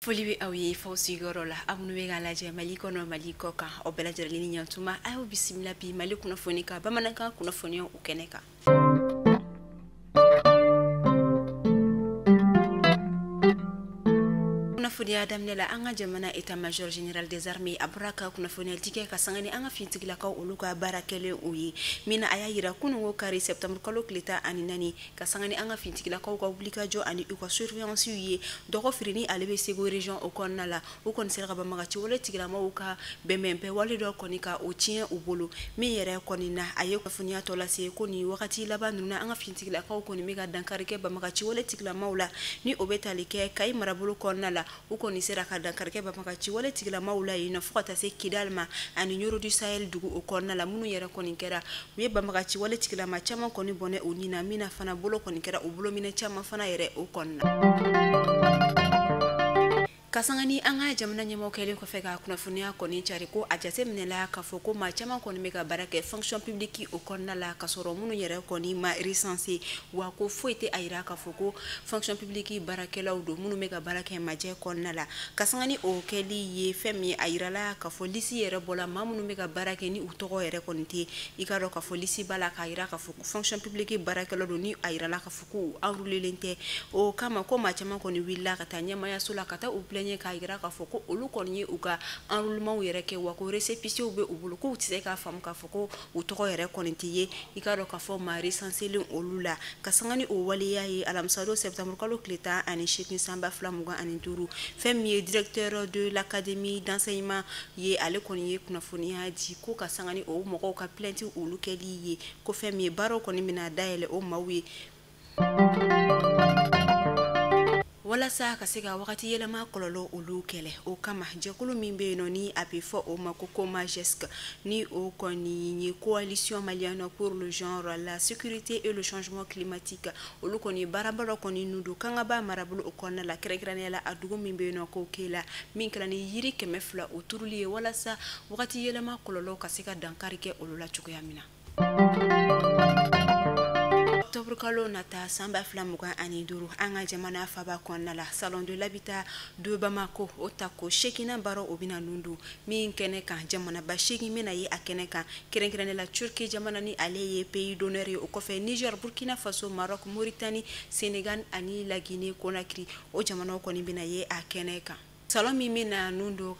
Foli bɛ aw ye f'aw sigiyɔrɔ la, aw minnu bɛ k'a lajɛ Mali kɔnɔ, Mali kɔ kan, aw bɛɛ lajɛlen ni ɲantuma. A y'aw bisimila bi Mali kunnafoni kan, bamanankan kunnafoniyaw o kɛnɛ kan. Kunnafoniya daminɛ la, an ka jamana état major général des armées a bɔra ka kunnafoniya di kɛ ka sanga ni an ka finitigilakaw olu ka baara kɛlen o ye min na, a y'a yira kununko kari septembre kalo tile 14, ka sanga ni an ka finitigilakaw ka wulikajɔ ani u ka surveillance ye dɔgɔ firini ale bɛ Segu région o kɔnɔna la. U kɔni sera ka banbagaci wale tigilamaw ka bɛnbɛnbɛn wale dɔ kɔni ka o tiɲɛ u bolo. Min yɛrɛ kɔni na, a ye kunnafoniya tɔ lase ko nin wagati laban ninnu na, an ka finitigilakaw kɔni bɛ ka dankari kɛ banbagaci wale tigilamaw la, ni o bɛ tali kɛ Kayi marabolo kɔnɔna la. U kɔni sera ka dankari kɛ banbagaci wale tigilamaw la yen nɔ fo ka taa se Kidal ma ani Nioro du Sahel dugu o kɔnɔna la. Minnu yɛrɛ kɔni kɛra, u ye banbagaci wale tigilama caman kɔni bɔnɛ u ni na, min na fana bolo kɔni kɛra u bolo minɛ caman fana yɛrɛ o kɔnɔna. Ka sanga ni an ka jamana ɲɛmɔgɔ kɛlen kɔfɛ ka kunnafoniya kɔni cari ko a jate minɛla k'a fɔ ko maa caman kɔni bɛ ka baara kɛ fonction publique o kɔnɔna la, ka sɔrɔ minnu yɛrɛ kɔni ma recensé, wa ko foyi tɛ a yira k'a fɔ ko fonction publique baarakɛlaw don minnu bɛ ka baara kɛ majɛ kɔnɔna la. Ka sanga ni o kɛli ye, fɛn min a yirala k'a fɔ liste yɛrɛ bɔla, maa minnu bɛ ka baara kɛ ni u tɔgɔ yɛrɛ kɔni tɛ, i k'a dɔn k'a fɔ liste b'a la k'a yira k'a fɔ ko fonction publique baarakɛlaw don, ni a yirala k'a fɔ ko enrôlélen tɛ. O kama ko maa caman kɔni wulila ka taa ɲɛmayaso la ka taa u plaigner k'a yira k'a fɔ ko olu kɔni ye u ka enrôlement yɛrɛ kɛ, wa ko récépissé bɛ u bolo, k'u tɛ se k'a faamu k'a fɔ ko u tɔgɔ yɛrɛ kɔni tɛ ye, i k'a dɔn k'a fɔ maa recensé olu la. Ka sanga ni o waleya ye, alamisadon septembre kalo tile 18 san 2025, fɛn min ye directeur de l'académie d'enseignement ye, ale kɔni ye kunnafoniya di ko ka sanga ni o mɔgɔw ka plainte olu kɛli ye, ko fɛn min ye baaraw kɔni bɛna dayɛlɛ o maaw ye walasa ka se ka wagati yɛlɛma kɔlɔlɔ olu kɛlɛ. O kama, jɛkulu min bɛ yen nɔ, ni a bɛ fɔ o ma ko COMAGESC, ni o kɔni ye Coalition malienne pour le genre, la sécurité et le changement climatique, olu kɔni baaraba dɔ kɔni nu don Kangaba marabolo o kɔnɔna la, kɛrɛnkɛrɛnnenya la a dugu min bɛ yen nɔ ko Kela, min kɛra ni yiri 200 o turuli ye walasa wagati yɛlɛma kɔlɔlɔ ka se ka dankari kɛ olu la cogoya min na. Octobre kalo nata san 2025, an ka jamana faba kɔnɔna la, salon de l'habitat de Bamako o tako seeginnan baara o bɛna nun don min kɛnɛ kan, jamanaba 8 bɛna ye a kɛnɛ kan, kɛrɛnkɛrɛnnenya la Turquie jamana ni ale ye pays d'honneur ye, o kɔfɛ Niger, Burkina Faso, Maroc, Mauritanie, Sénégal ani la Guinée Conakry, o jamanaw kɔni bɛna ye a kɛnɛ kan. Salon min bɛna nun don,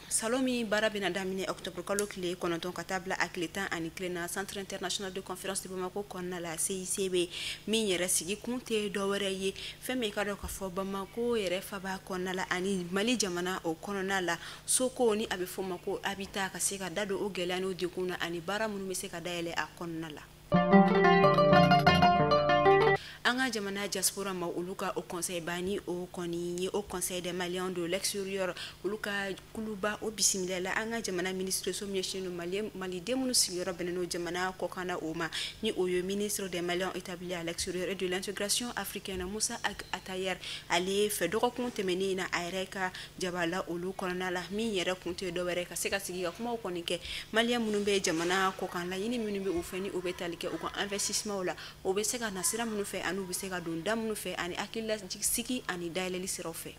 salon min baara bɛna daminɛ octobre kalo tile 9 ka taa bila a tile 11 na, Centre international de conférence de Bamako kɔnɔna la, CICB, min yɛrɛ sigi kun tɛ dɔwɛrɛ ye, fɛn min ka dɔn k'a fɔ Bamako yɛrɛ faba kɔnɔna la ani Mali jamana o kɔnɔna la, soko ni a bɛ fɔ o ma ko habitat, ka se ka da don o gɛlɛya n'o degun na ani baara minnu bɛ se ka dayɛlɛ a kɔnɔna la. An ka jamana diaspora ma, olu ka o conseil ba, ni o kɔni ye o Conseil des Maliens de l'extérieur, olu ka kuluba o bisimila la an ka jamana ministre so min ɲɛsinnen don maliden minnu sigiyɔrɔ bɛnnen don jamana kɔkan o ma, ni o ye ministre des Maliens établis à l'extérieur et de l'intégration africaine, Moussa Ag Attaher, ale fɛ dɔgɔkun tɛmɛnen na a yɛrɛ ka jabala olu kɔnɔna la. Min yɛrɛ kun tɛ dɔwɛrɛ, ka se ka sigi ka kumaw kɔni kɛ malien minnu bɛ jamana kɔkan, laɲini minnu bɛ u fɛ, ni o bɛ tali kɛ u ka investissement la, o bɛ se ka na sira minnu fɛ ani u bɛ se ka don da minnu fɛ, ani hakililasigi ani dayɛlɛli siraw fɛ.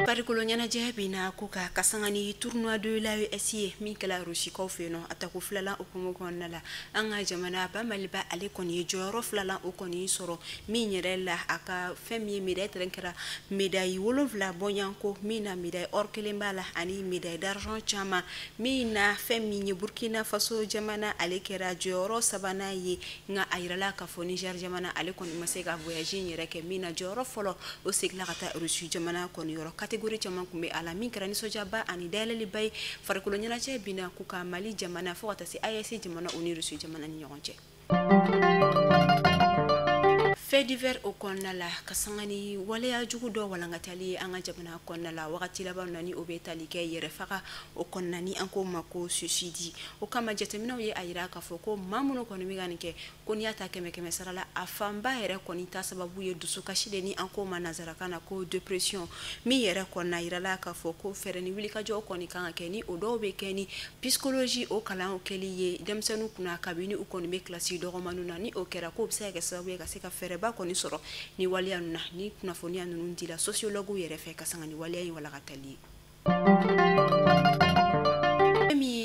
Farikolo ɲɛnajɛ bɛna ko ka sanga ni tournoi de l'AES ye min kɛla Rusikaw fɛ yen nɔ, a tako filanan hukumu kɔnɔna la, an ka jamana ba Maliba, ale kɔni ye jɔyɔrɔ filanan o kɔni sɔrɔ, min yɛrɛ la a ka fɛn min ye médaille tɛrɛn kɛra médaille 7 bɔɲanko, min na médaille or kelen b'a la ani médaille d'argent caman. Min na fɛn min ye Burkina Faso jamana, ale kɛra jɔyɔrɔ sabanan ye, nka a yirala k'a fɔ Niger jamana, ale kɔni ma se ka voyage in yɛrɛ kɛ. Min na jɔyɔrɔ fɔlɔ o seginna ka taa Russie jamana kɔni yɔrɔ. Catégorie caman tun bɛ a la, min kɛra nisɔndiyaba ani dayɛlɛliba ye farikolo ɲɛnajɛ binna ko ka Mali jamana fo ka taa se AES jamana o ni Russie jamana ni ɲɔgɔn cɛ. Fait divers o kɔnɔna la, ka sanga ni waleya jugu dɔ walankatali ye an ka jamana kɔnɔna la wagati laban na, ni o bɛ tali kɛ yɛrɛ faga o kɔnɔna, ni an k'o ma ko suicide. O kama, jateminɛw ye a yira k'a fɔ ko maa minnu kɔni bɛ ka nin kɛ, ko n'i y'a ta kɛmɛ kɛmɛ sara la, a fanba yɛrɛ kɔni ta sababu ye dusukasi de, ni an k'o ma nanzarakan na ko dépression. Min yɛrɛ kɔnɔna yirala k'a fɔ ko fɛɛrɛ ni wulikajɔw kɔni kan ka kɛ, ni o dɔw bɛ kɛ ni psychologie o kalanw kɛli ye denmisɛnninw kunna kabini u kɔni bɛ kilasi dɔgɔmaninw na. Ni o kɛra, k'o bɛ se ka kɛ sababu ye ka se ka fɛɛrɛba jɔyɔrɔba kɔni sɔrɔ ni waleya ninnu na. Ni kunnafoniya ninnu dila sociologue yɛrɛ fɛ ka sanga ni waleya in walakatali ye.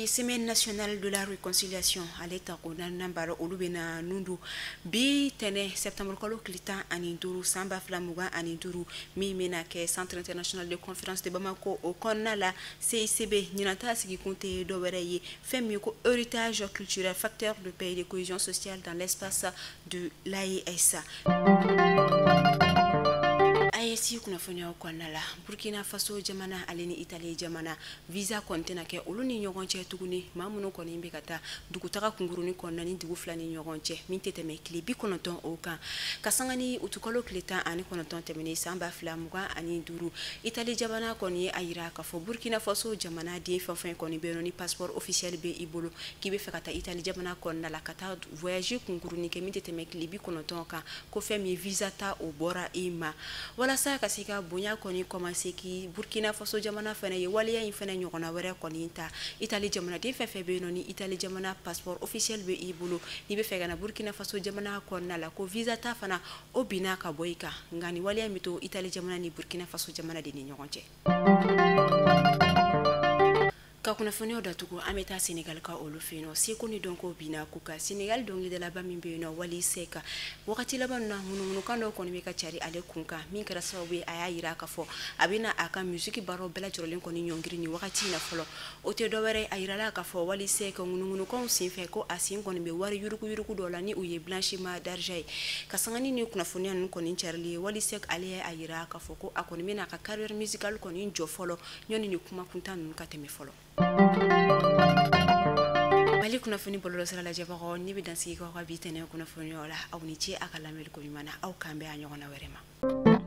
Semaine nationale de la réconciliation ale ta ko naaninan baara olu bɛna nun don bi tɛnɛ septembre kalo tile 15 san 2025, min bɛna kɛ Centre international de conférence de Bamako o kɔnɔna la. CICB ɲinan ta sigikun tɛ dɔwɛrɛ ye fɛn min ko héritage culturel, facteur de paix et de cohésion sociale dans l'espace de l'AES. AES kunnafoniyaw kɔnɔna la, Burkina Faso jamana ale ni Italie jamana, visa kɔni tɛna kɛ olu ni ɲɔgɔn cɛ tuguni. Maa minnu kɔni bɛ ka taa dugutaga kunkurunin kɔnɔna ni dugu fila ni ɲɔgɔn cɛ min tɛ tɛmɛ tile 90 o kan, ka sanga ni utukalo tile 19 tɛmɛnen san 2025, Italie jamana kɔni ye a yira k'a fɔ Burkina Faso jamana den fɛn o fɛn kɔni bɛ yen nɔ ni passeport officiel bɛ i bolo, k'i bɛ fɛ ka taa Italie jamana kɔnɔna la ka taa voyage kunkurunin kɛ min tɛ tɛmɛ tile 90 kan, ko fɛn min visa ta o bɔra i ma. Walasa ka se ka bonya kɔni commencer k'i Burkina Faso jamana fana ye waleya in fana ɲɔgɔnna wɛrɛ kɔni ta, Italie jamanaden fɛn fɛn bɛ yen nɔ ni Italie jamana passeport officiel bɛ i bolo, n'i bɛ fɛ ka na Burkina Faso jamana kɔnɔna la, ko visa ta fana o binna ka bɔ i kan. Nka ni waleya in bɛ to Italie jamana ni Burkina Faso jamana de ni ɲɔgɔn cɛ. Ka kunnafoniyaw datugu, an bɛ taa Senegal ka olu fɛ yen nɔ. Seko ni dɔnko binna k'u ka Senegal dɔnkilidalaba min bɛ yen nɔ, Wally Seck, wagati laban na ŋunuŋunukan dɔw kɔni bɛ ka cari ale kun kan, min kɛra sababu ye a y'a yira k'a fɔ a bɛna a ka musique baaraw bɛɛ lajɛlen kɔni ɲɔngiri nin wagati in na fɔlɔ. O tɛ dɔwɛrɛ, a yirala k'a fɔ Wally Seck ŋunuŋunukanw senfɛ ko a sen kɔni bɛ wari yuruguyurugu dɔ la ni o ye blanchiment d'argent ye. Ka sanga ni kunnafoniya ninnu kɔni carili ye, Wally Seck ale y'a yira k'a fɔ ko a kɔni bɛna a ka carrière musicale kɔni jɔ fɔlɔ ɲɔni ni kuma kuntan ninnu ka tɛmɛ fɔlɔ. Mali kunnafoni bɔlɔlɔsira lajɛbagaw, ne bɛ dansigi k'aw ka bi tɛnɛ kunnafoniyaw la. Aw ni ce a ka lamɛnni ko ɲuman na. Aw k'an bɛn a ɲɔgɔnna wɛrɛ ma.